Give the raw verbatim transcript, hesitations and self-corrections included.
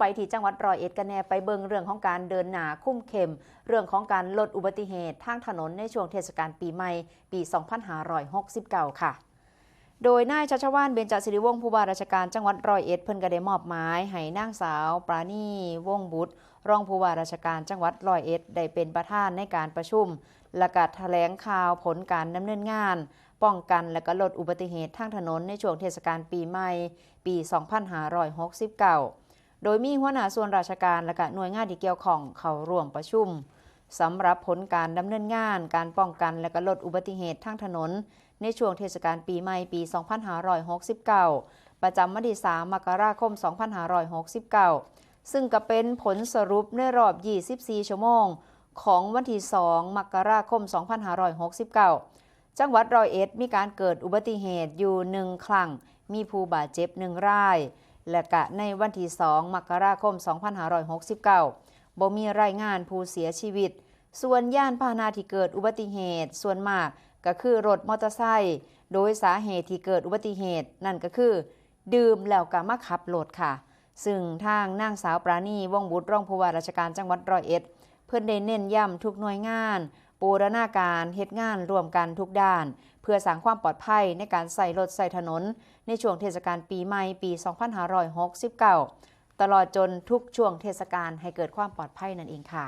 ไปที่จังหวัดร้อยเอ็ดกันแน่ ไปเบิ่งเรื่องของการเดินหน้าคุมเข้ม เรื่องของการลดอุบัติเหตุทางถนนในช่วงเทศกาลปีใหม่ปี สองพันห้าร้อยหกสิบเก้า ค่ะ โดยนายชัชวาล เบญจสิริวงศ์ ผู้ว่าราชการจังหวัดร้อยเอ็ด เพิ่นก็ได้มอบหมายให้นางสาว ปราณี วงศ์บุตร รองผู้ว่าราชการจังหวัดร้อยเอ็ด ได้เป็นประธานในการประชุม และก็แถลงข่าวผลการดำเนินงาน ป้องกันและก็ลดอุบัติเหตุทางถนนในช่วงเทศกาลปีใหม่ปี สองพันห้าร้อยหกสิบเก้า โดยมีหัวหน้าส่วนราชการและก็หน่วยงานที่เกี่ยวข้องเข้าร่วมประชุม สำหรับผลการดำเนินงานการป้องกันและก็ลดอุบัติเหตุทางถนน ในช่วงเทศกาลปีใหม่ปี สองพันห้าร้อยหกสิบเก้า ประจำวันที่ สาม มกราคม สองพันห้าร้อยหกสิบเก้า ซึ่งก็เป็นผลสรุปในรอบ ยี่สิบสี่ ชั่วโมง ของวันที่ สอง มกราคม สองพันห้าร้อยหกสิบเก้า จังหวัดร้อยเอ็ดมีการเกิดอุบัติเหตุอยู่ หนึ่ง ครั้ง มีผู้บาดเจ็บ หนึ่ง ราย และกะในวันที่ สอง มกราคม สองพันห้าร้อยหกสิบเก้า บ่มีรายงานผู้เสียชีวิต ส่วนยานพาหนะที่เกิดอุบัติเหตุส่วนมากก็คือรถมอเตอร์ไซค์ โดยสาเหตุที่เกิดอุบัติเหตุนั่นก็คือ ดื่มแล้วก็มาขับรถค่ะ ซึ่งทางนางสาว ปราณี วงศ์บุตร รองผู้ว่าราชการจังหวัดร้อยเอ็ด เพิ่นได้เน้นย้ำทุกหน่วยงาน บูรณาการเฮ็ดงานร่วมกันทุกด้าน เพื่อสร้างความปลอดภัยในการใช้รถใช้ถนน ในช่วงเทศกาลปีใหม่ปี สองพันห้าร้อยหกสิบเก้า ตลอดจนทุกช่วงเทศกาลให้เกิดความปลอดภัยนั่นเองค่ะ